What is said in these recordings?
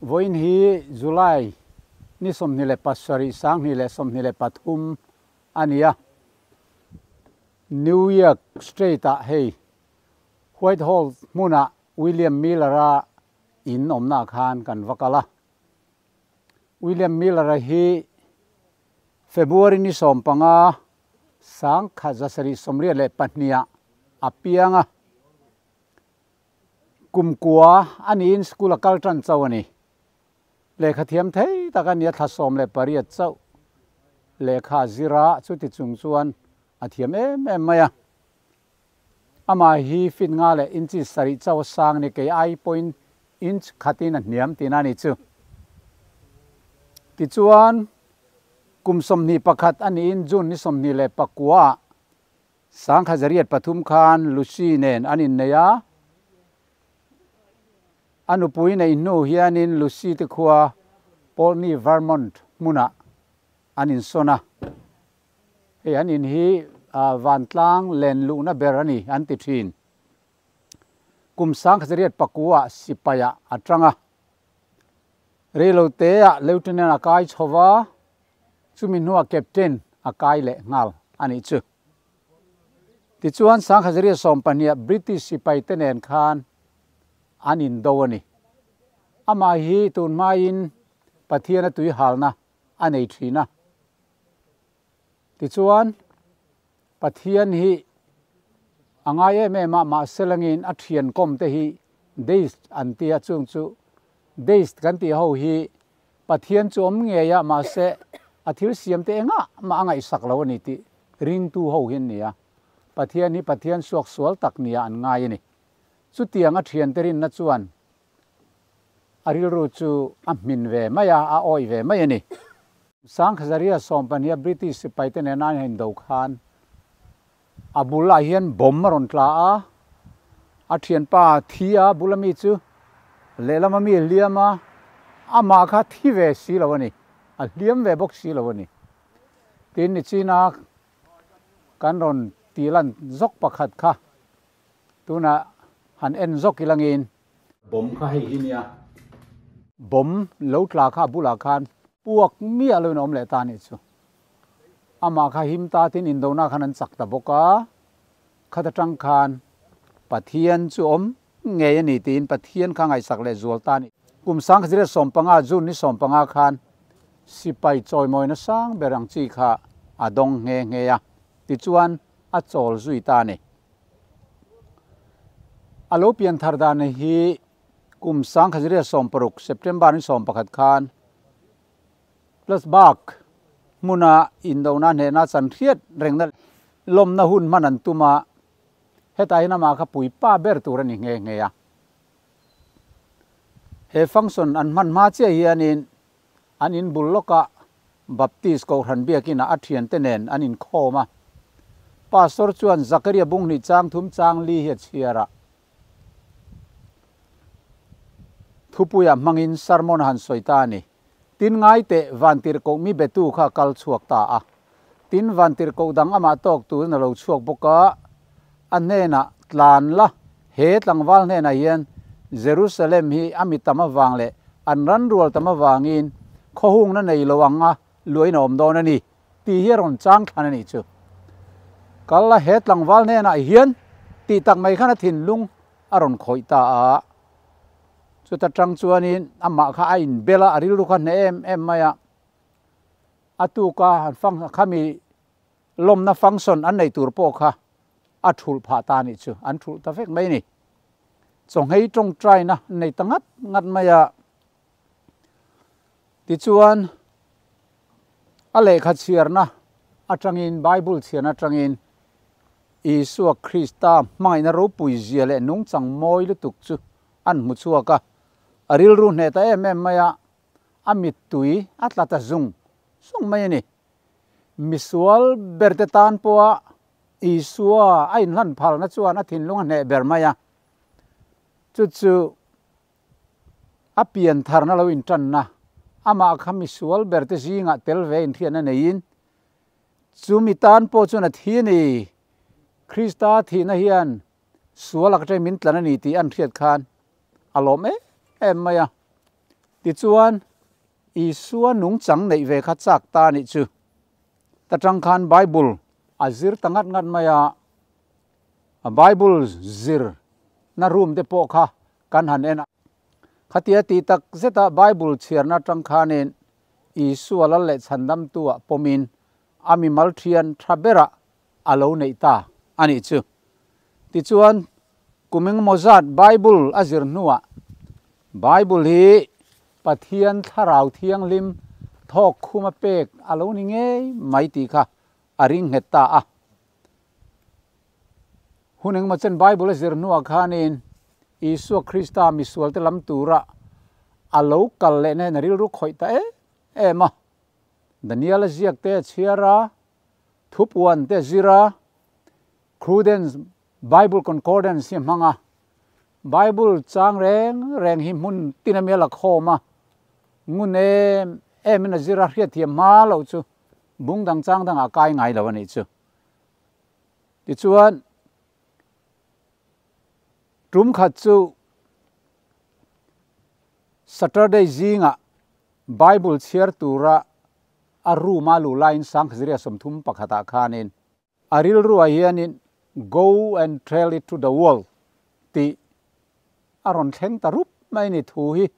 Vawiin hi July ni 27 2023 a ni a, New York State-ah hei Whitehall hmuna William Miller-a in awmnaah khan kan va kal a. William Miller-a hi February ni 15 1782-ah a piang a. Kum kua a niin school a kal tan chauh a ni. Lehkha thiam thei tak a nia thla 18 chauh lehkha a zir a, chuti chung chuan a thiam em em mai a. Amah hi feet nga leh inches sarih chauh a sang a ni, kei ai pawhin inch khatin a hniam tihna a ni chu. Tichuan, kum 21 a niin June ni 29 ah 1903 khan Lucy nen an innei a, a nupui neih hnu hianin Lucy te khua Poultney, Vermont hmunah an insawn a. Hei an in hi vantlang len luhna ber a ni an ti thin. Kum 1909 ah sipaiah a tang a, reiloteah Lieutenant a kai chho va, chumi hnuah Captain a kai leh nghal a nih chu. Tichuan 1912 ah British sipai te nen khan an indo a ni. Amah hi tun hmain Pathian a tuihalna a nei thin a. Tichuan Pathian hi a ngai em em a, mahse langin a thian kawm te hi Deist an ti a, chung chu Deist kan tih ho hi Pathian chu awm ngei a, mahse a thil siam te engah mah a ngaihsak lo a ni tih ringtu ho hi an ni a. Pathian hi Pathian suak sual tak nia an ngai a ni. Chutiang a thiante rinna chuan a rilru chu a hmin ve mai a, a awih ve mai a ni. 1912 a British sipaite nena an indo khan a bulah hian bomb a rawn tla a, a thianpa thi a bula mi chu lehlama mi a hliam a, amah kha thi ve si lo a ni, a hliam ve bawk si lo a ni. Tin, nichina kan rawn tihlan zawk pakhat kha tunah han en zawk ilangin. Bomb kha hei hi nia. Bomb lo tla kha a bulah khan puak miah loin a awm leh ta a nih chu. Amah kha him ta tin indona khan an chak ta bawk a, khat atang khan Pathian chu awm ngei a ni tiin Pathian kha ngaihsak leh zual ta a ni. Kum 1915 June ni 15 khan sipai chawimawina sang ber ang chi kha a dawng nghe nghe a, tichuan a chawl zui ta a ni. A lo pian thar dan hi kum 1916 September ni 11 khan Plusbak hmuna indona hnehna chan hriat rengna lawmna hun hman an tum a, hetah hian amah kha puipa ber tur a ni nghe nghe a. He function an hman hma chiah hianin an in bul lawkah Baptist Kohhran biakinah a thiante nen an inkhawm a. Pastor chuan Zakaria bung hnih chang thum chang li hi a chhiar a. Thupuiah hmangin sermon a han sawi ta a ni. Tin ngai teh Vantirhkoh mi betu kha a kal chhuak ta a. Tin Vantirhkoh dang amah tawk turin a lo chhuak bawk a, a hnenah tlan la, he tlangval hnenah hian Jerusalem hi a mi tam avang leh an ran rual tam avangin khawhungna nei lo anga luain a awm dawn a ni tih hi a rawn chang thlan a nih chu. Kal la he tlangval hnenah hian tih tak mai khan a thinlung a rawn khawih ta a. Chuta tang chuanin amah kha a inbel a, a rilru kha hneh em em mai a. A tuka han fang khami lawmna function an nei tur pawh kha a thulh phah ta a nih chu, an thulh ta vek mai a ni. Chawnghei tawngtaina an nei ta ngat ngat mai a. Tichuan a lehkha chhiarna atangin, Bible chhiarna atangin Isua Krista hmangaihna ropui zia leh nungchang mawi lutuk chu an hmu chhuak a, a rilru hneh ta em em mai a, a mittui a tla ta zung zung mai a ni. Misual berte tan pawha Isua a inhlan phalna chuan a thinlung a hneh ber mai a, chu chu a pian tharna lo intanna, amah kha misual berte zingah tel ve inhriatna neiin, chu mi tan pawh chuan a thi a ni. Krista thihna hian sual ak atangin min tlan a ni tih an hriat khan a lawm em em mai a. Tichuan, Isua nungchang neih ve kha chak ta a nih chu. Ta tang khan Bible a zir ta ngat ngat mai a, a Bible zir na room te pawh kha kan han en a. Khatia tih tak zeta Bible chhiarna atang khanin Isua lal leh chhandamtu ah pawmin a mimal thian tha berah a lo neih ta a nih chu. Tichuan, kum engemaw zat Bible a zir hnuah Bible hi Pathian Thlarau Thianghlim thawk khuma pek a lo ni ngei mai tih kha a ring nghet ta a. Hun engemaw chen Bible a zir hnuah khanin Isua Krista misualte lam tura a lo kal leh nen a rilru khawih ta em em a. Daniel-a ziak te a chhiar a, Thupuan te zir a, Cruden's Bible Concordance hi a hmang a, Bible chang reng reng hi hmun tin a mi a la khawm a, ngun em em in a zir a, hriatthiam hma loh chu bung dang chang dangah a kai ngai lo a nih chu. Tichuan, tum khat chu Saturday zingah Bible chhiar tura a room a luh laiin Sangkhaziria 31 ah khanin a rilruah hianin Go and tell it to the world tih a rawn thleng ta rup mai ni thu hi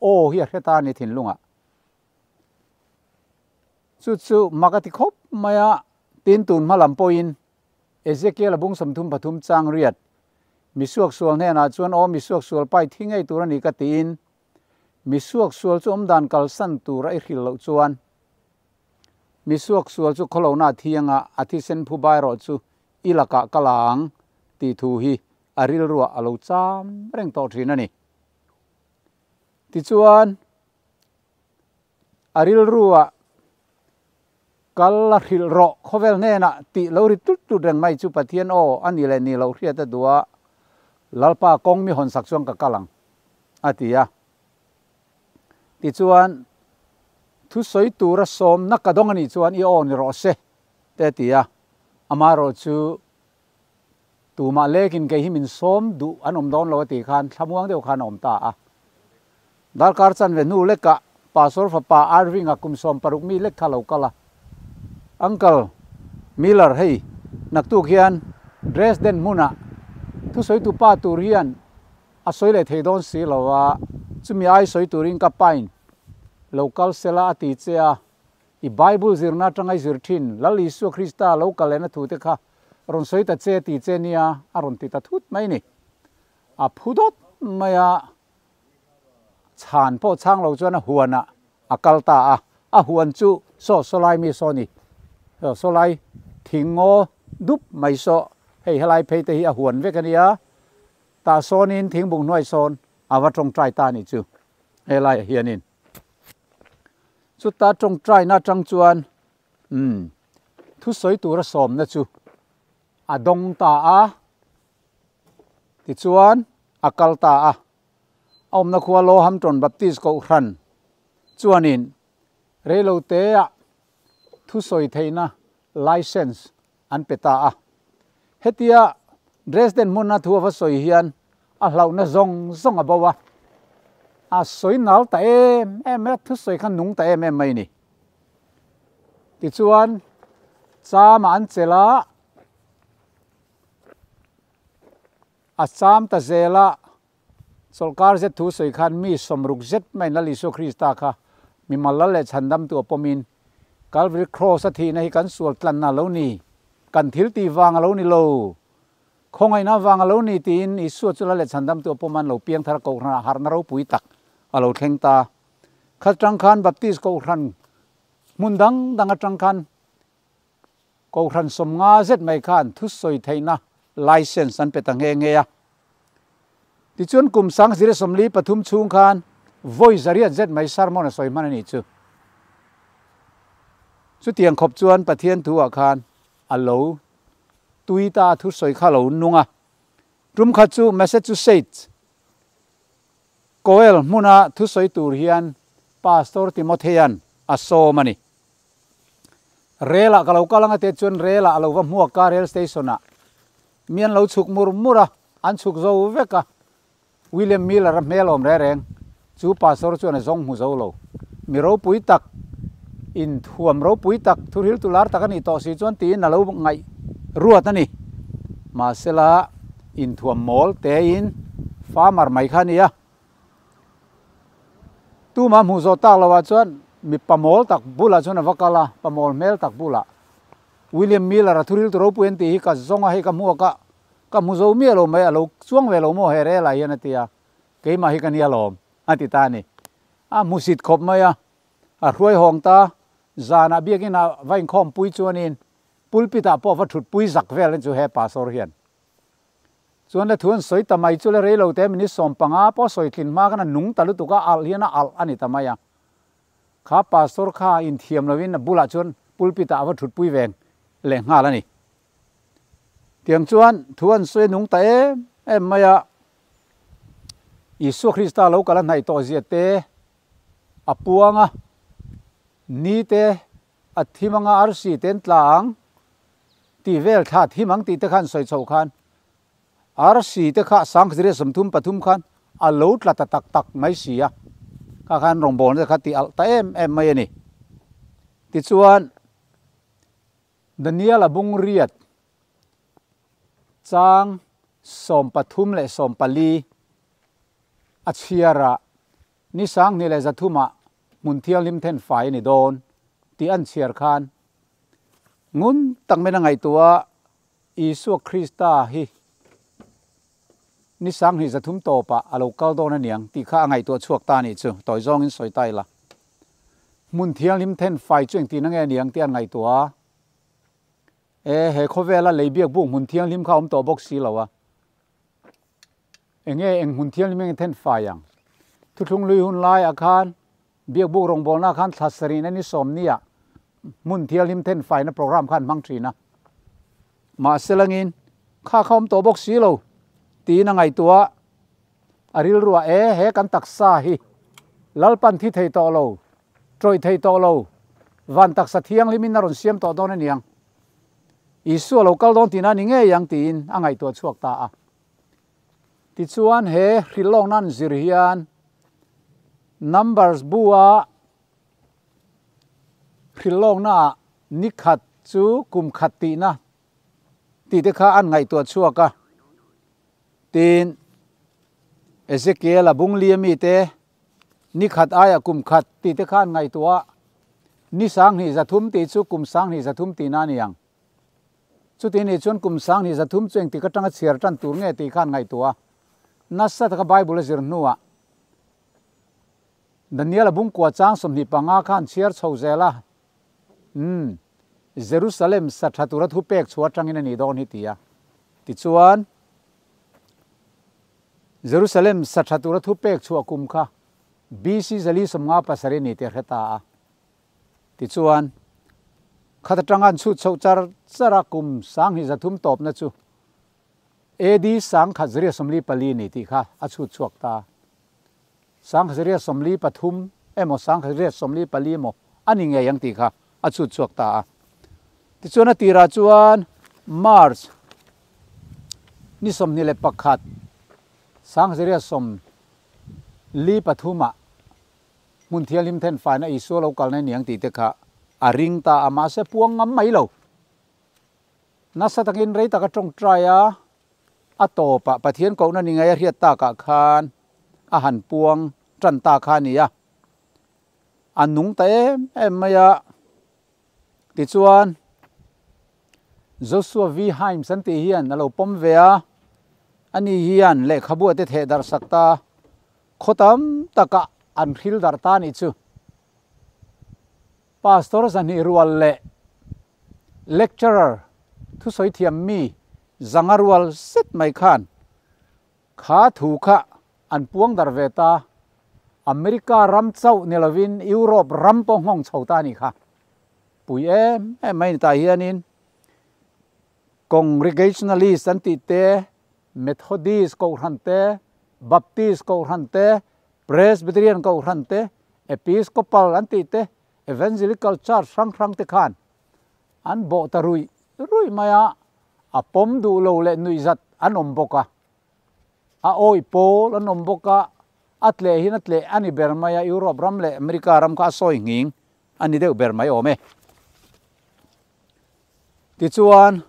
aw hi a hre ta a ni thinlungah. Chu chu mak a ti khawp mai a, tin tun hma lam pawhin Ezekiel a bung 33 chang riat misuaksual hnenah chuan aw misuaksual pai thi ngei tur a ni ka tiin Misuaksual chu awmdan kalsan tura i hrilh loh chuan misuaksual chu khawlohna a thianga a thisen phu bai rawh chu i lakah ka la ang tih thu hi a rilruah a lo cham reng tawh thin a ni. Tichuan, a rilruah kal la hrilh rawh khawvel hnenah tih lo ri tlut tlut reng mai chu Pathian aw a ni leh ni lo hriat a duh a, Lalpa kawng mi hawnsak chuan ka kal ang a ti a. Tichuan, thusawi tura sawmna ka dawng a nih chuan i aw ni rawh se te a ti a, amaherawhchu tumah lekin kei hi min sawm duh an awm dawn lo a tih khan thlamuang deuh khan a awm ta a. Darkar chanve hnu lekah Pastor fapa Irving-a kum 16 mi lek kha lo kal a. Uncle Miller hei naktuk hian Dresden hmunah thusawitu pa tur hian a sawi leh thei dawn si lo a, chumi ai sawi turin ka pain lo kal sela a ti che a, i Bible zirna atanga i zir thin Lal Isua Krista lo kal lehna thute kha rawn sawi ta che ti che nia a rawn ti ta thut mai ni. A phu dawt mai a, chhan pawh chhang lo chuan a huanah a kal ta a, a huan chu saw sawlai mi saw ni, sawlai thing ngaw dup mai saw, hei helai phei te hi a huan vek a nia, tah sawnin thingbung hnuai sawn a va tawngtai ta a nih chu helaiah hianin. Chuta tawngtaina atang chuan umm thusawi tura sawmna chu a dawng ta a, tichuan a kal ta a. A awmna khua Lowhampton Baptist Kohhran chuanin reiloteah thusawi theihna license an pe ta a. Hetia Dresden hmuna thu a va sawi hian a hlauhna zawng zawng a bo a, a sawi nal ta em em mai a, thusawi kha nung ta em em mai a ni. Tichuan, chama an chelh a, a cham ta zel a, chawlhkar zet thu sawi khan mi 60 zet maiin Lal Isua Krista kha mimal lal leh chhandamtu a pawmin Calvary Cross a thihna hi kan sual tlanna a lo ni, kan thil tih vang a lo ni lo, khawngaihna vang a lo ni tiin Isua chu lal leh chhandamtu a pawm a, an lo piang thar a, Kohhranah harhna ropui tak a lo thleng ta. Khat atang khan Baptist Kohhran hmun dang dang atang khan Kohhran 50 zet mai khan thusawi theihna license an pe ta nghe nghe a. Tichuan kum 1043 chhung khan vawi 800 zet mai sermon a sawi hman a nih chu. Chutiang khawp chuan Pathian thu ah khan a lo tui ta a thusawi kha lo nung a. Tum khat chu Massachusetts Koel hmuna thusawi tur hian Pastor Timothean a sawm a ni. Rel ah ka lo kal anga te chuan rel ah a lo va hmuak a rail station ah mi an lo chhuk mur mur a an chhuk zo vek a William Miller a hmel awm reng reng. Chu pastor chuan a zawng hmu zo lo. Mi ropui tak, inthuam ropui tak, thurhil tu lar tak a nih tawh si chuan tiin a lo ngaih ruat a ni. Mahsela, inthuam mawl tein farmer mai kha a ni a. Tumah hmuh zawh tak loah chuan mi pamawl tak bulah chuan a va kal a, pamawl hmel tak bulah. William Miller a thurhil tu ropui an tih hi ka zawng a, hei ka hmuak a, ka hmu zo miah lo mai, a lo chuang ve lo maw he rel ah hian a ti a. Keimah hi ka nia lawm, a ti ta a ni. A hmusit khawp mai a, a hruai hawng ta, zanah biakinah va inkhawmpui chuanin pulpit-ah pawh va thutpui zak vel chu he pastor hian. Chuan le thu an sawi ta mai chu le reilo te minute 15 pawh sawi tlin hma khan a nung ta lutuk a, alh hian a alh a ni ta mai a. Kha pastor kha inthiam lovin a bulah chuan pulpit-ah a va thutpui ve leh nghal a ni. Tiang chuan thu an sawi nung ta em em mai a, Isua Krista lo kal a hnaih tawh zia te a puang a, ni te a thim anga arsi te an tla ang tih vel thla thim ang tih te khan sawi chhoh khan arsi te kha 1933 khan a lo tla ta tak tak mai si a, kha khan rawngbawlna te kha tih alh ta em em mai a ni. Tichuan. Daniel-a bung riat chang 13 leh 14 a chhiarah ni 2300-ah hmun thianghlim then fai a ni dawn tih an chhiar khan ngun tak mena ngaihtuah Isua Krista hi ni 2300 tawpah a lo kal dawn a niang tih kha a ngaihtuah chhuak ta a nih chu tawi zawngin sawi ta ila. Hmun thianghlim then fai chu engtin ange aniang tih an ngaihtuah a. E, he khawvela lei biak buk hmun thianghlim kha a awm tawh bawk si lo a. Enge eng hmun thianghlim enge then fai ang? Thuthlung hlui hun laiah khan biak buk rawngbawlna khan thla sarihna ni sawmnia hmun thianghlim then faina program kha an hmang thin a. Mahse langin kha kha awm tawh bawk si lo tiin a ngaihtuah a. A rilru ah e, he kan taksa hi Lalpan thi thei tawh lo, tawih thei tawh lo, van taksa thianghlimin a rawn siam tawh dawn aniang. Isua lo kal dawn tihna a ni ngei ang tiin a ngaihtuah chhuak ta a. Tichuan he hrilhlawkna an zir hian Numbers bu a hrilhlawkna ah nikhat chu kum khat tihna tih te kha an ngaihtuah chhuak a. Tin, Ezekiel-a bung li mite ni khat aia kum khat tih te khan ngaihtuah ni 2300 tih chu kum 2300 tihna a ni ang. Chuti nih chuan kum 2300 chu engtik atanga chhiar tan tur nge tih khan ngaihtuah nasa taka Bible a zir hnuah Daniel-a bung kua chang 25 khan chhiar chho zel a, Umm, Jerusalem sa tha tura thu pek chhuah atangin a nih dawn hi ti a. Tichuan, Jerusalem sa tha tura thu pek chhuah kum kha BC 457 a ni tih a hre ta a. Tichuan, khat atanga an chhut chhoh char char a kum 2300 tawpna chu AD 1144 a ni tih kha a chhut chhuak ta a. 1143 emaw 1144 emaw a ni ngei ang tih kha a chhut chhuak ta a. Tichuan a tirah chuan March ni 21 1943 ah hmun thianghlim then faina Isua lo kalna a ni ang tih te kha a ring ta a, mahse puang ngam mai lo. Nasa takin rei taka tawngtai a, a tawpah Pathian kohna ni ngei a hriat takah khan a han puang tan ta kha a ni a. A nung ta em em mai a. Tichuan, Joshua V. Himes an tih hian a lo pawm ve a, ani hian lehkhabu a te theh darh sak ta, khaw tam takah an hril darh ta a nih chu. Pastor 200 rual leh lecturer thusawi thiam mi 500 rual zet mai khan kha thu kha an puang darh ve ta. America ram chauh ni lovin Europe ram pawh nghawng chho ta a nih kha. Pui em em mai ni tah hianin Congregationalist an tih te, Methodist kohhran te, Baptist kohhran te, Presbyterian kohhran te, Episcopal an tih te, Evangelical Church hrang hrang te khan an bawh ta ruih ruih mai a, a pawm duh lo leh nuihzat an awm bawk a, a awih pawl an awm bawk a, A tleh hin a tleh a ni ber mai a, Europe ram leh America ram kha a sawi nghing a ni deuh ber mai awm e. Tichuan,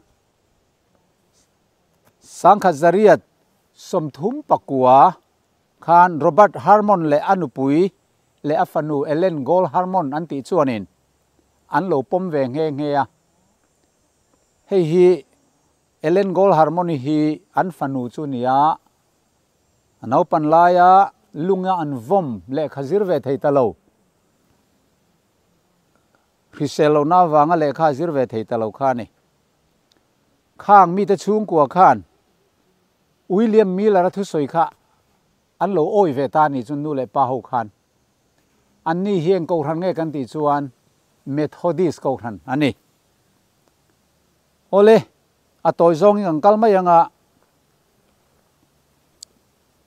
Sangkhat zariat 39 khan Robert Harmon leh a nupui leh a fanu Ellen Gold Harmon an tih chuanin an lo pawm ve nghe nghe a. Hei hi Ellen Gold Harmon-i hi an fanu chu nia, a naupan laia lunga an vawm lehkha zir ve thei ta lo. Hrisel lohna avanga lehkha a zir ve thei ta lo kha a ni. Khang mite chhungkua khan William Miller-a thusawi kha an lo awi ve ta a nih chu nu leh pa ho khan. Anni hi eng kohhran nge kan tih chuan Methodist kohhran a ni. Awle, a tawi zawngin kan kal mai ang a.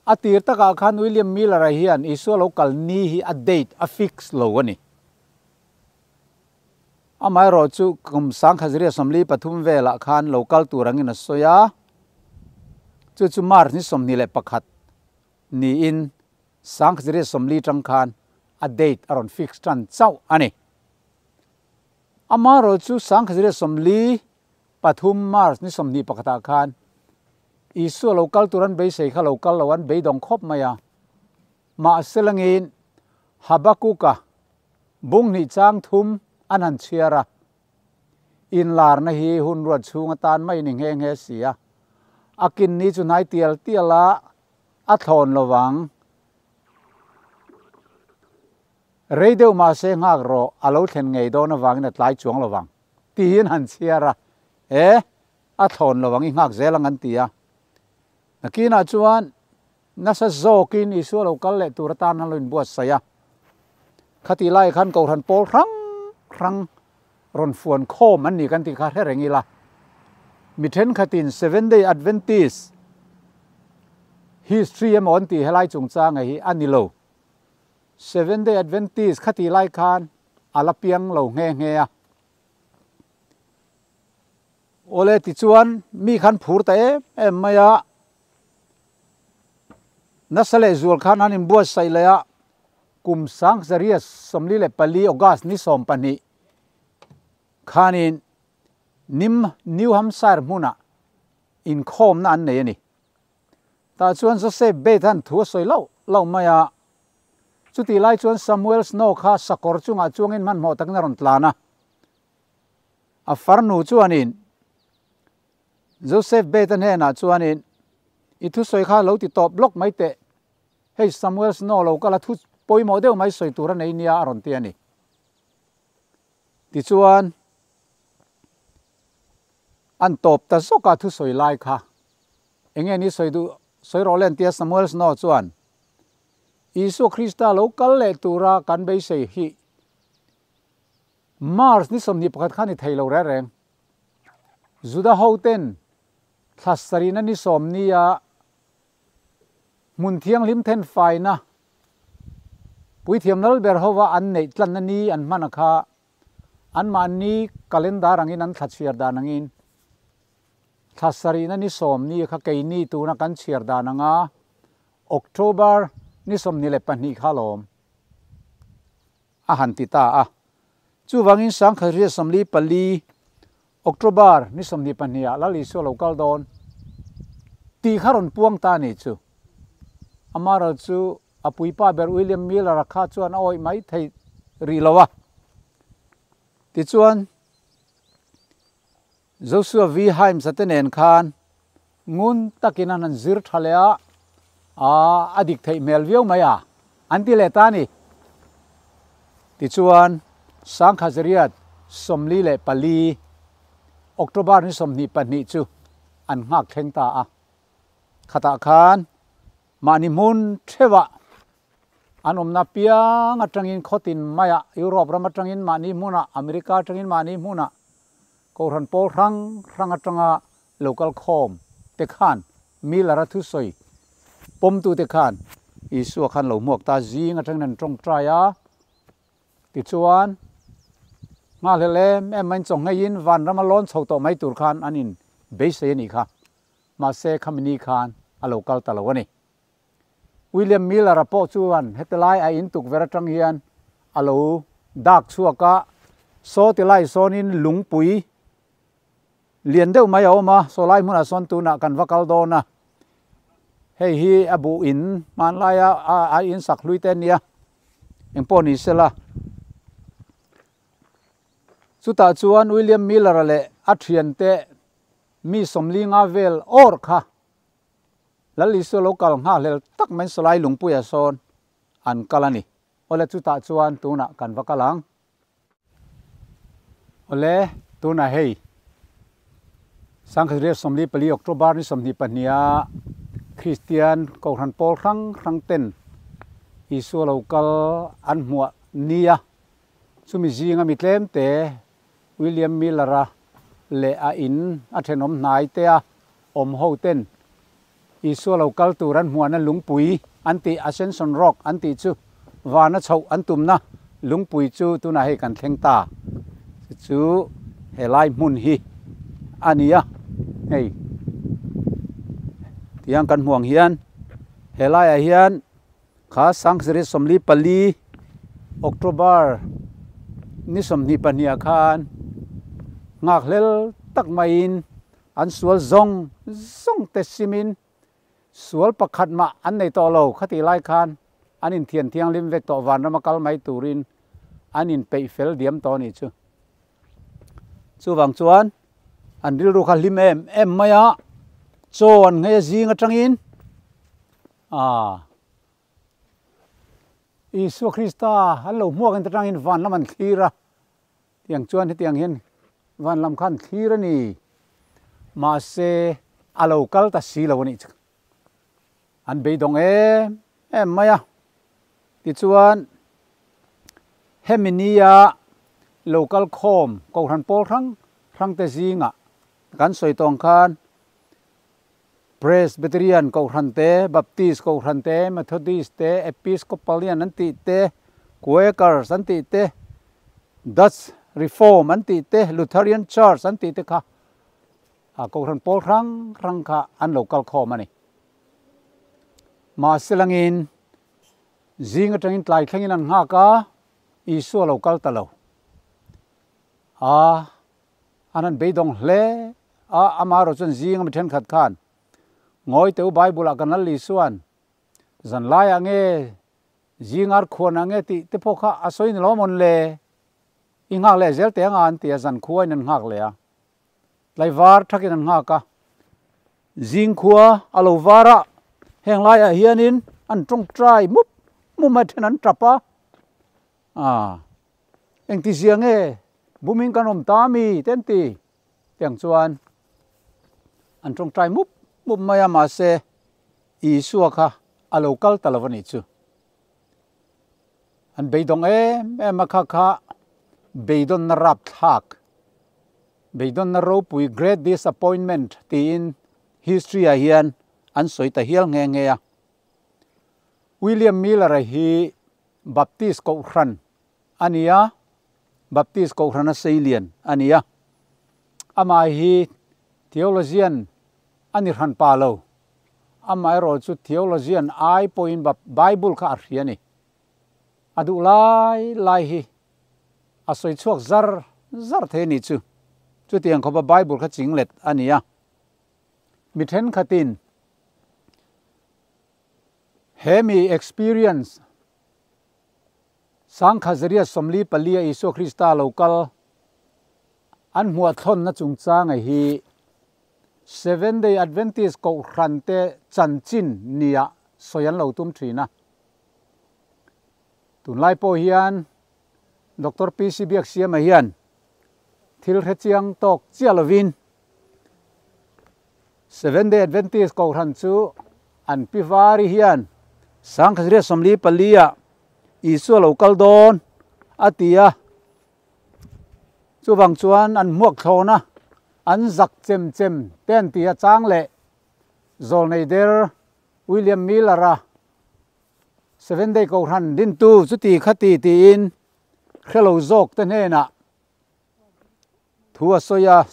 A tir takah khan William Miller-a hian Isua lo kal ni hi a date a fix lo a ni. Amaherawh chu kum 1943 velah khan lo kal tur angin a sawi a, chu chu March ni 21 niin 1940 tang khan a date a rawn fix tan chauh a ni. Amaherawh chu 1943 March ni 21 ah khan Isua lo kal tur an beisei kha lo kal lo an beidawng khawp mai a. Mahse langin Habakuka bung hnih chang thum an han chhiar a, inlarna hi hun ruat chhung atan mai ni nghe nghe si a, a kin ni chu hnai tial tial a, a thlawn lo vang. Rei deuh mahse nghak rawh, a lo thlen ngei dawn avangin a tlai chuang lo vang, tiin han chhiar a, e, a thlawn lo vang i nghak zel ang an ti a. Nakinah chuan nasa zawkin Isua lo kal leh tur atan an lo inbuatsaih a. Khatih laiah khan Kohhran pawl hrang hrang rawn fuan khawm an ni kan tih kha hre reng ila. Mi thenkhatin Seventh Day Adventist history emaw an tih helai chungchanga hi a ni lo. Seventh Day Adventist khatih lai khan a la piang lo nghe nghe a. Awle tichuan mi khan phur ta em em mai a, nasa leh zual khan an inbuatsaih leh a, kum 1944 August ni 12 khanin Nim New Hampshire hmunah inkhawmna an nei a ni. Tah chuan Joseph Bates an thu a sawi lauh lauh mai a, chutih lai chuan Samuel Snow kha sakawr chungah chuangin hmanhmawh takin a rawn tlan a. A farnu chuanin Joseph Bates-a hnenah chuanin, I thusawi kha lo ti tawp lawk mai teh, hei Samuel Snow lo kal a thu pawimawh deuh mai sawi tur a nei nia a rawn ti a ni. Tichuan, an tawp ta zawk a thusawi lai kha. Enge ni sawi duh sawi rawh le an ti a, Samuel Snow chuan, Isua Krista lo kal leh tura kan beisei hi Mars ni 21 kha ni thei lo reng reng. Juda hoten thla sarihna ni sawm nia hmun thianghlim then faina puithiam lal ber hova an neih tlanna ni an hman a kha anmahni calendar angin an thla chhiar dan angin thla sarihna ni sawm ni kha keini tuna kan chhiar dan anga October ni 22 kha lawm. A han ti ta a. Chuvangin 1944 October ni 22 ah Lal Isua lo kal dawn tih kha rawn puang ta a nih chu. Amaherawh chu a puipa ber William Miller-a kha chuan a awih mai thei rih lo a. Tichuan Joshua V. Himes-a te nen khan ngun takin an han zir tha leh a, a dik theih hmel viau mai a, an ti leh ta a ni. Tichuan, 1944 October ni 22 chu an nghak thleng ta a. Khatah khan mahni hmun theuhah an awmna piang atangin khawtin maiah, Europe ram atangin mahni hmunah, America atangin mahni hmunah, Kohhran pawl hrang hrang atanga local khawm te khan Miller-a thusawi pawmtute khan Isua khan lo hmuak ta zing atangin an tawngtai a. Tichuan, nghahlel em em maiin chawngheiin vanrama lawn chho tawh mai tur khan an in beisei a nih kha. Mahse, khami ni khan a lo kal ta lo a ni. William Miller-a pawh chuan hetilai a in tukverh atang hian a lo dak chhuak a, saw tilai sawnin lungpui lian deuh mai a awm a, saw lai hmunah sawn tunah kan va kal dawn a, hei hi a buh in hmanlaia a in sak hlui te ania, engpawh ni sela. Chutah chuan William Miller-a leh a thiante mi sawmli nga vel awr kha Lal Isua lo kal nghakhlel tak mai Sawlai Lungpuia sawn an kal a ni. Awle chutah chuan tunah kan va kal ang. Awle tunah hei Sangkhat Riat 44 October ni 22 a Kristian Kohhran pawl hrang hrang ten Isua lo kal an hmuah nia chumi zinga mi tlem te William Miller-a leh a in a thenawm hnai te a awm ho ten Isua lo kal tur an hmuahna lungpui an tih Ascension Rock an tih chu vana chhoh an tumna lungpui chu tunah hei kan thleng ta. Chu chu helai hmun hi a ni a, hei tiang kan hmuh ang hian helaiah hian Kha Sangzeri 44 October ni 22 ah khan nghakhlel tak maiin an sual zawng zawng te simin sual pakhat mah an nei tawh lo khatih lai khan an inthian thianghlim vek tawh vanrama kal mai turin an inpeih fel diam tawh a nih chu. Chuvang chuan an rilru kha hlim em em mai a, chaw an nghei a zing atangin A Isua Krista an lo hmuak in atangin van lam an thlir a, tiang chuan hetiang hian van lam kha an thlir a ni. Mahse a lo kal ta si lo a nih chu. An beidawng em em mai a. Tichuan hemi nia lo kal khawm Kohhran pawl hrang hrang te zingah kan sawi tawng khan Presbyterian Kohhran te, Baptist Kohhran te, Methodist te, Episcopalian an tih te, Quakers an tih te, Dutch Reform an tih te, Lutheran Church an tih te kha Kohhran pawl hrang hrang kha an lo kal khawm a ni. Mahse langin zing atangin tlai thlengin an nghak a, Isua lo kal ta lo. A An han beidawng hle a, amaherawh chuan zinga mi thenkhat khan ngawi teu Bible ah kan Lal Isuan zanlaiah nge zingar khuanah nge tih te pawh kha a sawi ni lo mawn le, i nghak leh zel teh anga an ti a, zankhuain an nghak leh a, tlaivar thakin an nghak a, zingkhua a lo var a, heng laiah hianin an tawngtai mup mup mai then an tap a, aah engtizia nge Bumin kan awm ta mi te an ti tiang chuan an tawngtai mup mup mai a, mahse Isua kha a lo kal ta lo a nih chu. An beidawng em em a, kha kha beidawnna rapthlak, beidawnna ropui, great disappointment tiin history ah hian an sawi ta hial nghe nghe a. William Miller-a hi Baptist Kohhran a ni a, Baptist Kohhrana seilian a ni a. Amah hi theologian a ni hran pa lo. Amaherawh chu theologian ai pawhin Bible kha a hria a ni. A duh lai lai hi a sawi chhuak zar zar thei a nih chu. Chutiang khawpa Bible kha chinglet a ni a. Mi thenkhatin he mi experience Sangkhazaria 44 a Isua Krista lo kal an hmuah thlawnna chungchanga hi Seventh Day Adventist Kohhran te chanchin nia sawi an lo tum thin a. Tunlai pawh hian Doctor PC Biaksiama hian thil hrechiang tawk chiah lovin Seventh Day Adventist Kohhran chu an pi vari hian Sangkhazaria 44 ah Isua lo kal dawn a ti a, chuvang chuan an hmuak thlawn a, an zak chem chem te an ti a, chang leh zawlnei der William Miller-a Seventh Day Kohhran dintu chuti khati tiin hrelo zawk te hnenah thu a sawi a,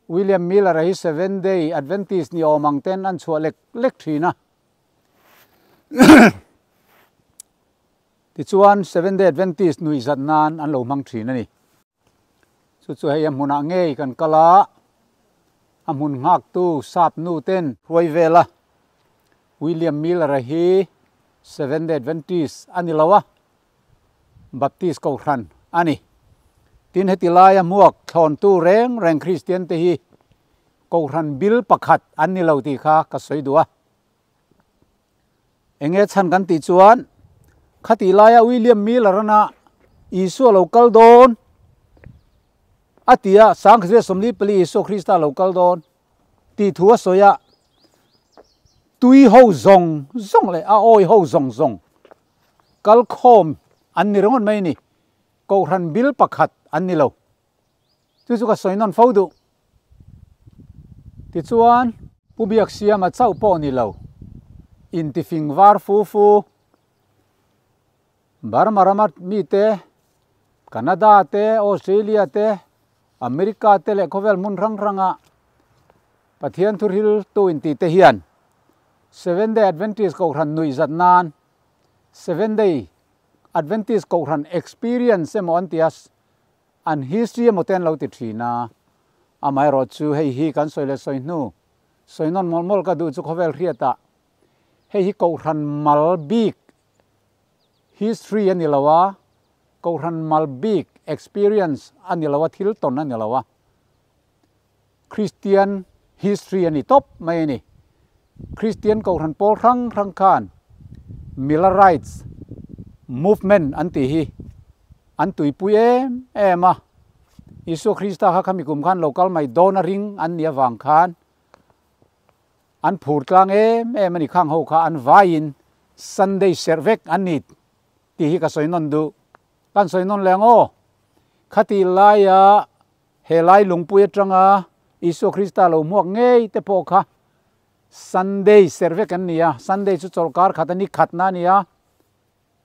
William Miller-a hi Seventh Day Adventist ni awm ang ten an chhuah lek lek thin a. Tichuan Seventh Day Adventist nuihzat nan an lo hmang thin a ni. Chu chu hei a hmunah ngei kan kal a, a hmun nghaktu sap nu ten hruai vel a, William Miller-a hi Seventh Day Adventist a ni lo a, Baptist Kohhran a ni. Tin heti laia hmuak thlawntu reng reng Kristian te hi Kohhran bil pakhat an ni lo tih kha ka sawi duh a. Enge chhan kan tih chuan khatih laia William Miller-ana Isua lo kal dawn a ti a, Sangkhatia 44 Isua Krista lo kal dawn tih thu a sawi a, tui ho zawng zawng leh a awi ho zawng zawng kal khawm an ni ringawt mai a ni. Kohhran bil pakhat an ni lo. Chu chu ka sawi nawn fo duh. Tichuan, Pu Biaksiama chauh pawh ni lo, intifing var fu fu, Burma rama mite, Canada te, Australia te, America te leh khawvel hmun hrang hranga Pathian thuhriltu inti te hian Seventh Day Adventist Kohhran nuihzat nan Seventh Day Adventist Kohhran experience emaw an ti a, An history emaw te an lo ti thin a, amaherawh chu hei hi kan sawi leh sawi hnu, sawi nawn mawlh mawlh ka duh chu khawvel hriatah hei hi Kohhran mal bik history a ni lo a, Kohhran mal bik experience a ni lo a, thil tawn a ni lo a, Christian history a ni tawp mai a ni. Christian Kohhran pawl hrang hrang khan Millerites movement an tih hi an tuipui em em a. Isua Krista kha khami kum khan lo kal mai dawn a ring an nih avang khan an phur tlang em em a ni. Khang ho kha an vaiin Sunday serh vek an ni tih hi ka sawi nawn duh. Kan sawi nawn leh ang aw. Khatih laia He lai lungpui atanga Isua Krista lo hmuak ngei te pawh kha Sunday serh vek an ni a, Sunday chu chawlhkar khat a ni khatna a ni a,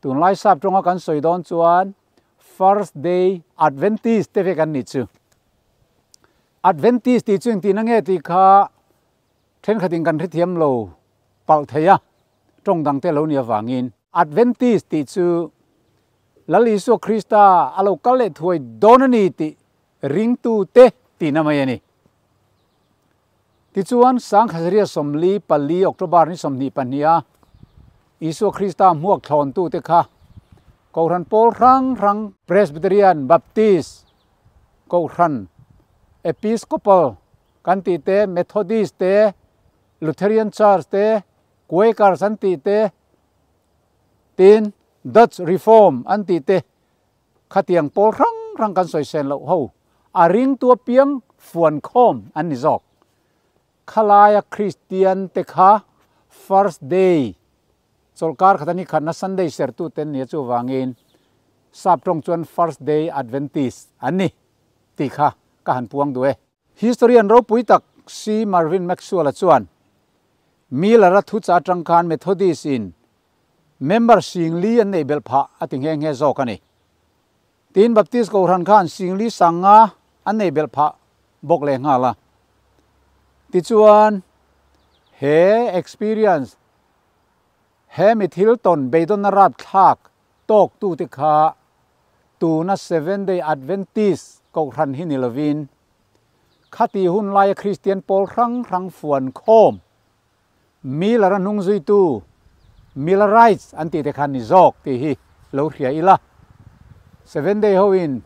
tunlai sap tawnga kan sawi dawn chuan First Day Adventist te vek an ni chu. Adventist tih chu engtihna nge tih kha thenkhatin kan hrethiam lo palh thei a, tawng dangte lo nih avangin. Adventist tih chu Lal Isua Krista a lo kal leh thuai dawn a ni tih ringtute tihna mai a ni. Tichuan, Sangkhazaria 44 October ni 22 a Isua Krista hmuak thlawntute kha Kohhran pawl hrang hrang, Presbyterian, Baptist, Kohhran, Episcopal kan tih te, Methodist te, Lutheran Church te, Quakers an tih te, Tin, Dutch Reform an tih te khatiang pawl hrang hrang kan sawi sen loh ho, a ringtu apiang fuan khawm an ni zawk. Khalaia Kristian te kha First Day, chawlhkar khat a ni khatna Sunday sertu te an nia chuvangin sap tawng chuan First Day Adventist an ni tih kha ka han puang duh e. Historian ropui tak C. Marvin Maxwell-a chuan Miller-a thucha atang khan Methodist-in member singli an neih belh phah a ti nghe nghe zawk a ni. Tin, Baptist Kohhran khan singli sanga an neih belh phah bawk leh nghal a. Tichuan, he experience, he mi thil tawn beidawnna rapthlak tawktute kha tuna Seventh Day Adventist Kohhran hi ni lovin, Khati hun laia Kristian pawl hrang hrang fuan khawm, Miller-a hnung zuitu, Millerites an tih te khan ni zawk tih hi lo hria ila. Seventh Day hoin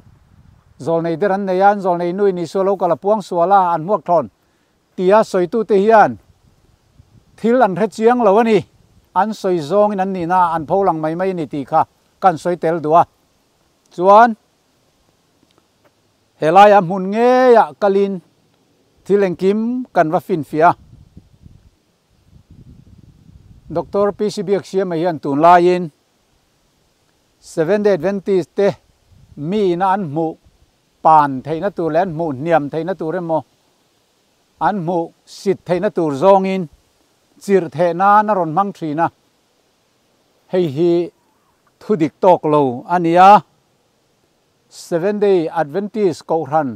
zawlnei der an nei a, an zawlnei nuin Isua lo kal a puang sual a, an hmuak thlawn tia sawitute hian thil an hre chiang lo a ni, an sawi zawngin an nihna an pho lang mai mai a ni tih kha kan sawi tel duh a. Chuan. Helaia hmun ngeiah kalin thil engkim kan va finfiah a. Doctor PC Biaksiama hian tunlaiin Seventh Day Adventist te mi ina an hmuh pan theihna tur leh an hmuh hniam theihna tur emaw an hmuh sit theihna tur zawngin chirh theh nan a rawn hmang thin a. Hei hi thudik tawk lo a nia. Seventh Day Adventist Kohhran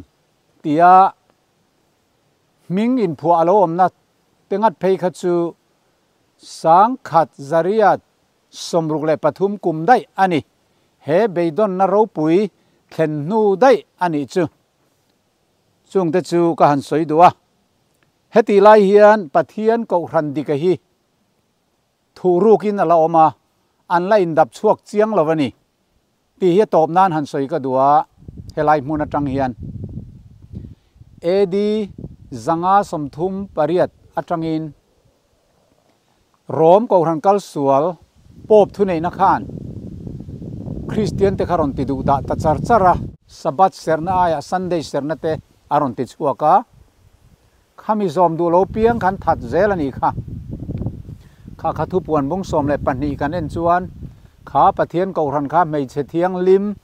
tia hming inphuah a lo awmna te ngat phei kha chu 10,800. 63 kum daih a ni. He beidawnna ropui thlen hnu daih a nih chu. Chungte chu ka han sawi duh a. Heti lai hian Pathian Kohhran dika hi thuh rukin a la awm a, an la indap chhuak chiang lo a ni tih hi a tawp nan han sawi ka duh a, helai hmun atang hian AD 538 atangin Rom Kohhran kalsual Pope thuneihna khan Kristian te kha rawn ti duh dah ta char char a, Sabbath serhna aiah Sunday serhna te a rawn ti chhuak a, khami zawm duh lo piang khan that zel a nih kha. Kha kha thupuan bung 12 kan en chuan kha Pathian Kohhran kha hmeichhe thianghlim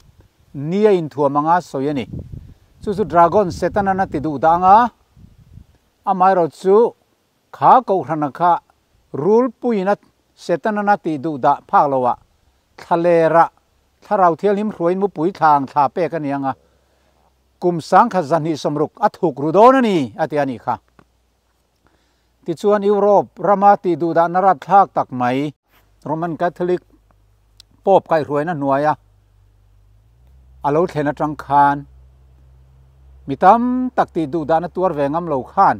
ni a inthuam anga sawi a ni. Chu chu Dragon Setanan a ti duh dah anga amaherawh chu Kha Kohhrana kha rulpuiin a Setanan a tih duh dah phak lo ah thlalera thlarau thianghlim hruaiin mupui thla ang thla pek a ni ang a, kum 1260 a thuk ru dawn a ni a ti a nih kha. Tichuan Europe rama tih duh dahna rapthlak tak mai Roman Catholic Pope kaihhruaina hnuaia a lo thlen atang khan mi tam tak tih duh dahna tuar ve ngam lo khan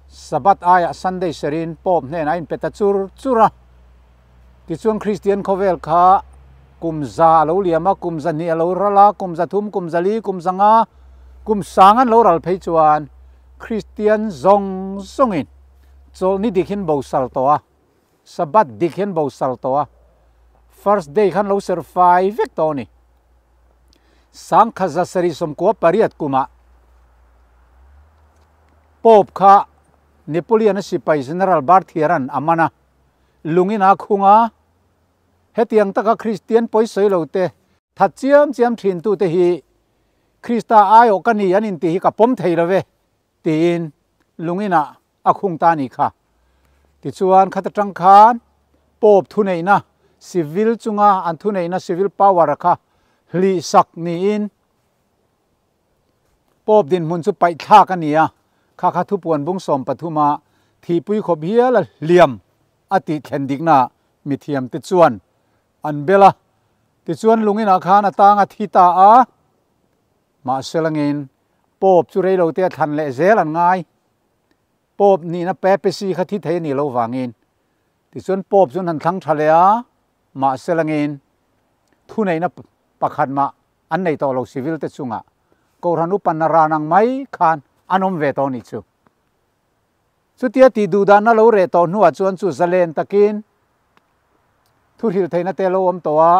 Sabbath aiah Sunday serin Pope hnenah a inpe ta chur chur a. Tichuan Kristian khawvel kha kum za a lo liam a, kum 200 a lo ral a, kum 300, kum 400, kum 500, kum sang an lo ral phei chuan Kristian zawng zawngin Chawlhni dik hian bo sal tawh a, Sabbath dik hian bo sal tawh a, First day khan lo ser fai vek tawh a ni. 1798 kumah Pope kha Napoleon-a sipai General Berthier-a'n a man a, lungin a khung a, hetiang taka Kristian pawisawi lo te that chiam chiam thintute hi Krista aiawh ka ni an intih hi ka pawm thei lo ve tiin lungin-ah a khung ta a nih kha. Tichuan khat atang khan Pope thuneihna civil chunga an thuneihna civil power a kha hlih sak niin Pope dinhmun chu paih thlak a ni a, kha kha thupuan bung 13 a thihpui khawp hial a hliam a tih thlen dikna mithiam te chuan an bel a. Tichuan lungin ah khan a tang a thi ta a, mahse langin Pope chu reilote a thlan leh zel an ngai. Pope nihna papacy kha thi thei a nih loh vangin tichuan Pope chu an han thlang tha leh a, mahse langin thuneihna pakhat mah an nei tawh lo civil te chungah Kohhran upanna ran ang mai khan an awm ve tawh a nih chu. Chutia tih duh dahna lo reh tawh hnuah chuan chu zalen takin thu hrilh theihna te lo awm tawh a,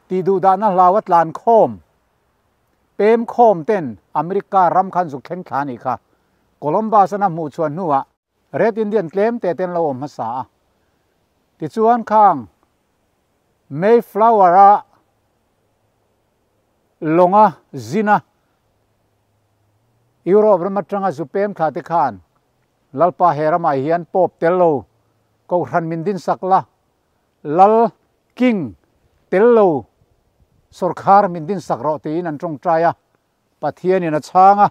tih duh dahna hlau a tlan khawm Pem khawm ten America ram khan zuk thleng thla a nih kha. Columbus an a hmuh chhuah hnuah Red Indian tlem te ten lo awm hmasa a. Tichuan khang Mayflower a lawnga zina Europe ram atanga zu pem thla te khan Lalpa he ramah hian Pope tel lo Kohhran min din sak la Lal, King, tel lo sawrkhar min din sak rawh tiin an tawngtai a, Pathianin a chhang a.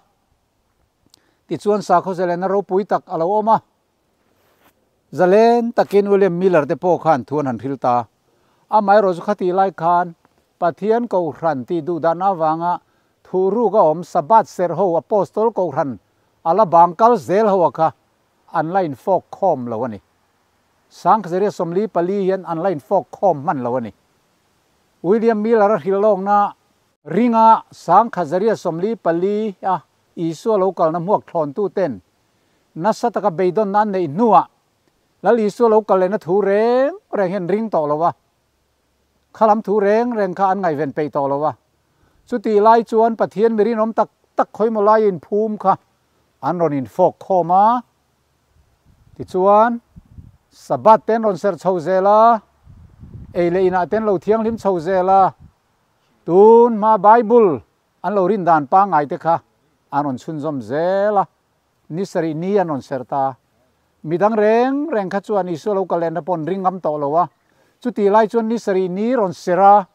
Tichuan sakhaw zalena ropui tak a lo awm a. Zalen takin William Miller te pawh khan thu an han hril ta. Amaherawh chu khatih lai khan Pathian Kohhran tih duh dan avanga thuhruk a awm Sabbath serh ho Apostol Kohhran a la bang kal zel ho a kha an la infawk khawm lo a ni. 1944 hian an la infawk khawm hman lo a ni. William Miller a hrilh lawkna ringa 1944 a Isua lo kalna hmuak thlawntu ten nasa taka beidawnna an neih hnuah Lal Isua lo kal lehna thu reng reng hian ring tawh lo a, khalam thu reng reng kha an ngaihven peih tawh lo a. Chutih lai chuan Pathian mi rinawm tak tak khawimaw lai inphum kha an rawn infawk khawm a. Tichuan, Sabbath te an rawn serh chho zel a, ei leh inah te an lo thianghlim chho zel a, tun hma Bible an lo rin dan pangngai te kha an rawn chhunzawm zel a, ni sarih ni an rawn serh ta. Midang reng reng kha chuan Isua lo kal lehna pawh an ring ngam tawh lo a, chutih lai chuan ni sarih ni rawn serh a,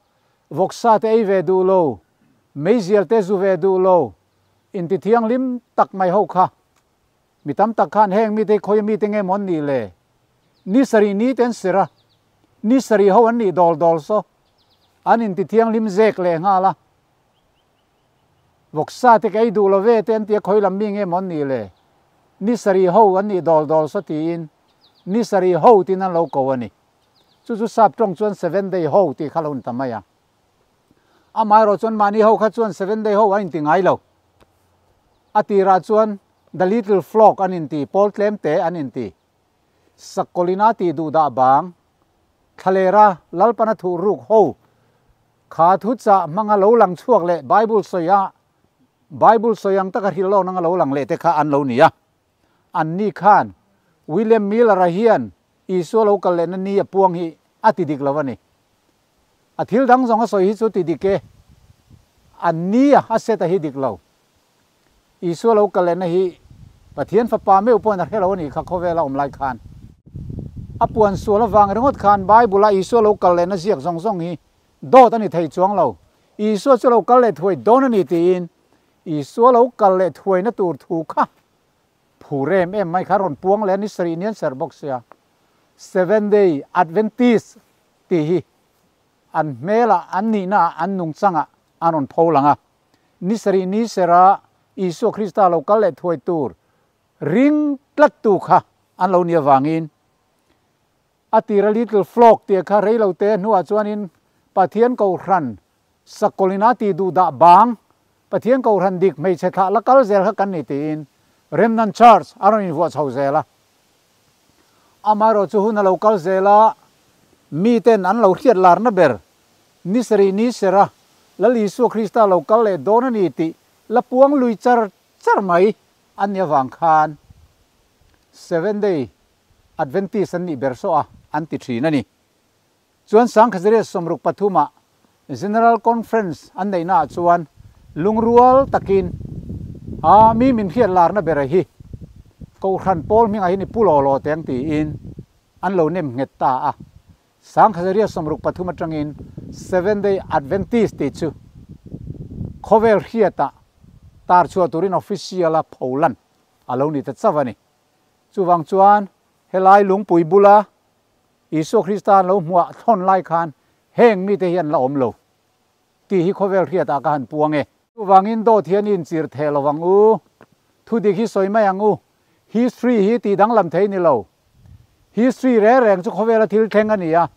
vawksa te ei ve duh lo, meizial te zu ve duh lo, inti thianghlim tak mai ho kha Mi tam tak khan heng mite hi khawi mite nge maw an nih le? Ni sarih ni te an ser a, Ni sarih ho an nih dawl dawl saw an inti thianghlim zek leh nghal a. Vawksa te ka ei duh lo ve te an ti a, khawi lam mi nge maw an nih le? Ni sarih ho an nih dawl dawl saw tiin ni sarih ho tiin an lo ko a ni. Chu chu sap tawng chuan seven day ho tih kha lo ni ta mai a. Amaherawh chuan mahni ho kha chuan seven day ho an inti ngai lo. A tirah chuan the little flock an inti, pawl tlem te an inti. Sakawlina tih duh dah bang, thlalera Lalpana thuh ruk ho kha thu chah hmanga lo lang chhuak leh Bible sawi a, Bible sawi ang taka hrilh lawk nanga lo lang leh te kha an lo ni a. Anni khan William Miller-a hian Isua lo kal lehna ni a puang hi a ti dik lo a ni. A thil dang zawng a sawi hi chu ti dik e. An ni a, a set a hi dik lo. Isua lo kal lehna hi Pathian Fapa meuh pawhin a hre lo a nih kha khawvela awm lai khan. A puan sual avang ringawt khan Bible-a Isua lo kal lehna ziak zawng zawng hi dawt a ni thei chuang lo. Isua chu lo kal leh thuai dawn a ni tiin Isua lo kal leh thuaina tur thu kha phur em em mai kha rawn puang leh a ni sarih nian ser bawk sia. Seven Day Adventist tih hi an hmelah, an nihnaah, an nungchangah an rawn pho lang a. Ni sarih ni sera Isua Krista lo kal leh thuai tur ring tlattu kha an lo ni avangin a tira little flock tih kha rei lo te hnuah chuanin Pathian Kohhran sakawlina tih duh dah bang Pathian Kohhran dik hmeichhe thlah la kal zel kha kan ni tiin Remnant Church a rawn invuah chho zel a. Amaherawhchu hun a lo kal zel a, miten an lo hriat larna ber Ni sarih ni sera Lal Isua Krista lo kal leh dawn a ni tih la puang lui char char mai an nih avang khan Seven Day Adventist an nih ber sawh a an ti thin a ni. Chuan Sangkhazariat sawmruk pathumah General Conference an neihnaah chuan lungrual takin a mi min hriat larna bera hi Kohhran pawl hmingah hian i pu law law teng tiin an lo nem nghet ta a. Sangkhazariat 63 atangin Seven Day Adventist tih chu khawvel hriatah tar chhuah turin official a pholan a lo ni ta chauh a ni. Chuvang chuan helai lungpui bula Isua Krista an lo hmuah thlawn lai khan heng mite hi an la awm lo tih hi khawvel hriatah ka han puang e. Chuvangin dawt hian i inchir theh lo ang u. Thudik hi sawi mai ang u. History hi tih danglam thei ni lo. History reng reng chu khawvela thil thleng a ni a,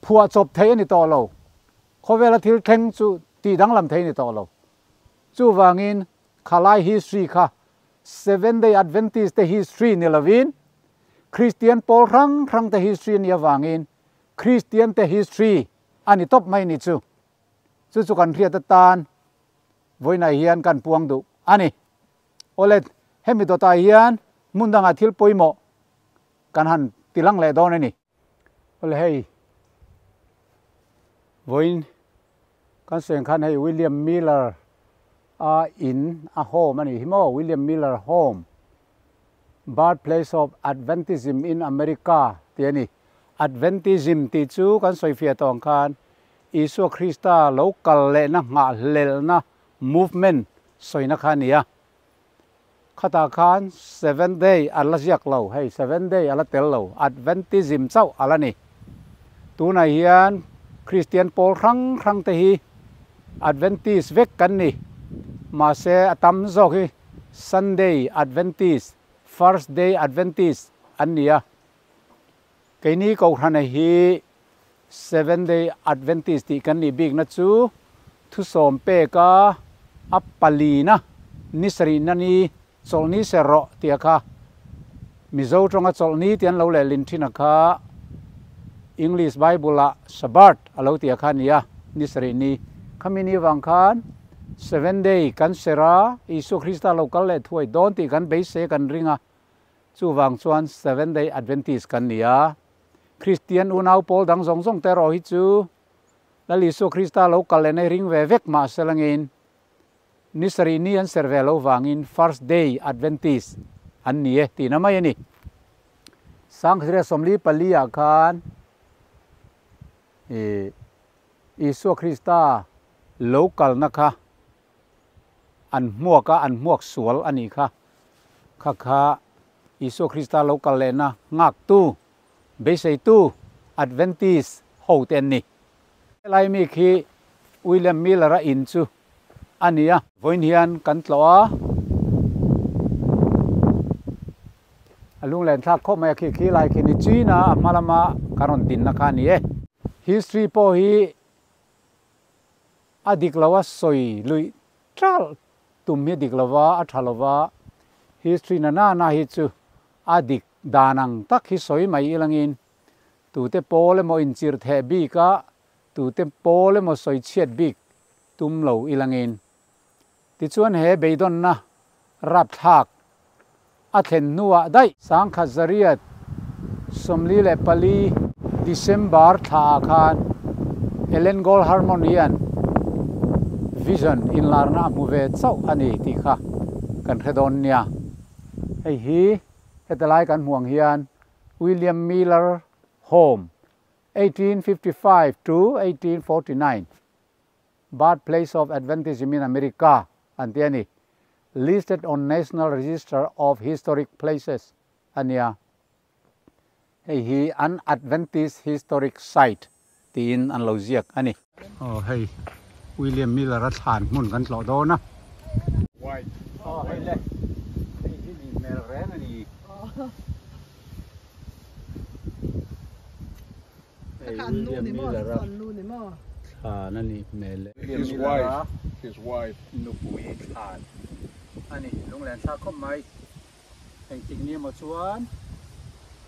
phuah chawp theih a ni tawh lo. Khawvela thil thleng chu tih danglam thei a ni tawh lo. Chuvangin khalai history kha Seven Day Adventist te history ni lovin Kristian pawl hrang hrang te history a nih avangin Kristian te history a ni tawp mai ni chu. Chu chu kan hriat atan vawiinah hian kan puang duh a ni. Awle, hemi dawtah hian hmun dangah thil pawimawh kan han ti lang leh dawn a ni. Awle hei, vawiin kan sawi ang khan hei William Miller a in a home a nih hi maw, William Miller Home, Birthplace of Adventism in America tih a ni. Adventism tih chu kan sawi fiah tawh ang khan Isua Krista lo kal lehna nghahhlelhna movement sawina kha a ni a. Khatah khan Seventh Day a la ziak lo, hei Seventh Day a la tel lo, Adventism chauh a la ni. Tunah hian Kristian pawl hrang hrang te hi Adventist vek kan ni. Mahse a tam zawk hi Sunday Adventist, First Day Adventist an ni a. Keini Kohhrana hi Seventh Day Adventist tih kan nih bikna chu thusawm peka a palina ni sarihna ni chawlhni ser rawh tia kha Mizo tawnga chawlhni tih an lo lehlin thin a kha English Bible ah Sabbath a lo tia kha a ni a, ni sarih ni. Khami ni vang khan Seventh Day kan ser a, Isua Krista lo kal leh thuai dawn tih kan beisei kan ring a, Chuvang chuan Seventh Day Adventist kan ni a, Kristian unau pawl dang zawng zawng te erawh hi chu Lal Isua Krista lo kal leh nei ring ve vek mah se langin ni sarih ni an serh ve lo vangin First Day Adventist an ni e tihna mai a ni. Sangkhazria 44 ah khan ih Isua Krista lo kalna kha an hmuak a, an hmuak sual a nih kha. Kha kha Isua Krista lo kal lehna nghaktu, beiseitu Adventist ho te an ni. Helai mi khi William Miller-a in chu a ni a. Vawiin hian kan tlawh a, a lunglen thlak khawp mai a, khi khi lai khi ni chin a, a hma lama kan rawn dinna kha a ni e. History pawh hi a dik lo a sawi luih ṭalh tum hi a dik lo va, a ṭha lo va, history na na na hi chu a dik dan ang tak hi sawi mai ilangin tute pawl emaw inchirh theh bik a, tute pawl emaw sawi chhiat bik tum lo ilangin. Tichuan he beidawnna rapthlak a thlen hnuah daih. Sangkhat zariat 44 December thlaah khan Ellen Gold Harmon hian Vision inlarna a hmu ve chauh a ni tih kha kan hre dawn nia. Hei hi heta lai kan hmuh ang hian William Miller Home 1855 to 1849 Birthplace of Adventism in America an ti a ni. Listed on National Register of Historic Places a nia. Hei hi an Adventist Historic Site tiin an lo ziak a ni. Aw hei William Miller-a thlan hmun kan tlawh dawn a. Aw hei le, hei hi nih hmel reng a ni. Hei William Miller-a thlan a nih hmel e. William Miller-a nupui thlan a ni. Lunglen thlak khawp mai. Engtik ni emaw chuan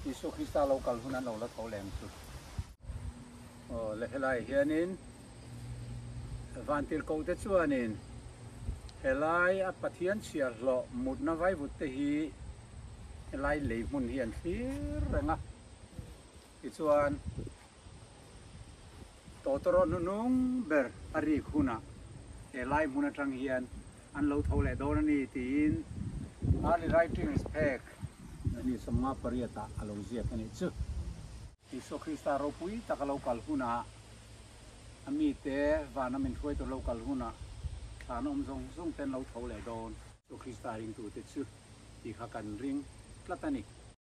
Isua Krista lo kal hun an lo la tho leng chu. Aw le helai hianin Vantirhkoh te chuanin helai a Pathian chhiahhlawh mutna vaivut te hi helai lei hmun hi an thlir reng a. Tichuan, tawtawrawh hnuhnung ber a rik hunah he lai hmun atang hian an lo tho leh dawn a ni tiin Early Writings phek ni 58 ah a lo ziak a nih chu. Isua Krista ropui tak a lo kal hunah, a mite vana min hruai tur lo kal hunah thlan awm zawng zawng te an lo tho leh dawn. Isua Krista ringtute chu tih kha kan ring tlat a ni.